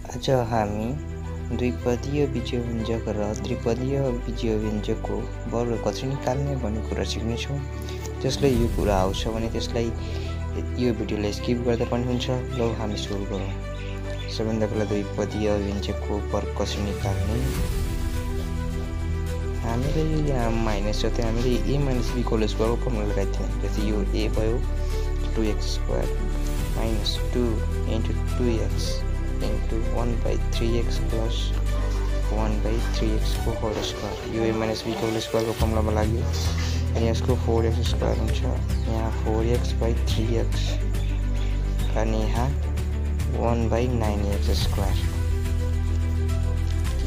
आज हामी द्विपदीय बीजीय व्यञ्जक र त्रिपदीय बीजीय व्यञ्जकको वर्ग कसरी निकाल्ने भन्ने कुरा सिक्नेछौँ। जसले यो कुरा आउँछ भने त्यसलाई यो भिडियोलाई स्किप गर्दा पनि हुन्छ। ल हामी सुरु गरौँ। सबैभन्दा पहिला द्विपदीय व्यञ्जकको वर्ग कसरी निकाल्ने। हामीले यहाँ माइनस छ, हामीले a - b को स्क्वायरको फर्मुला लगाएको थियौँ। जस्तै यो a भयो 2x² minus 2 into 2x into 1/3x plus 1/3x को होल स्क्वायर। यो a - b को स्क्वायर को फर्मुलामा लाग्यो अनि यसको 4x² हुन्छ। यहाँ 4x/3x अनि यहाँ 1/9x²।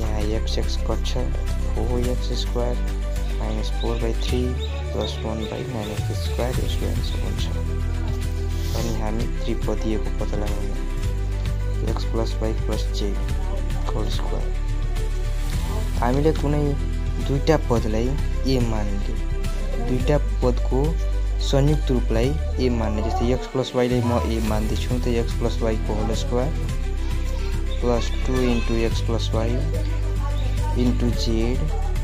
यहाँ x कट्छ 4x² minus 4/3 plus 1/9x² यसको आन्सर हुन्छ। अनि हामी त्रिपदीयको पत्ता लगाउने x + y + z whole square. हामीले कुनै दुईटा पदलाई a मान्ने, दुईटा पदको संयुक्त रूपलाई a मान्ने। जस्तै x + y लाई म a मान्दैछु त x + y को whole square plus 2 into x + y into z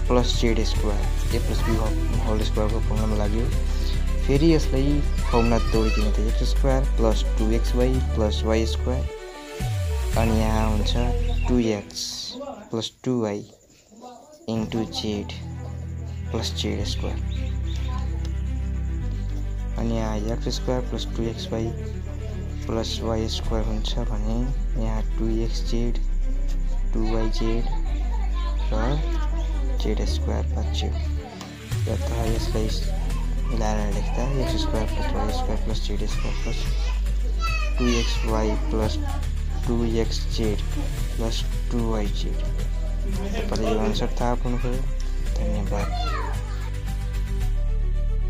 plus z² a + b whole square को फर्मुलामा लाग्यो। फेरि यसलाई फर्मुला तोडिदिने त x² plus 2xy plus y² अनि यहाँ हुन्छ 2x plus 2y into z plus z²। अनि यहाँ x² plus 2xy plus y² हुन्छ भने यहाँ 2xz 2yz र z² बच्यो। र यसलाई मिलाएर लेख्दा x² plus y² plus z² plus 2xy plus 2xz plus 2yz। तपाईँले यो आन्सर थाहा पाउनुभयो। धन्यवाद।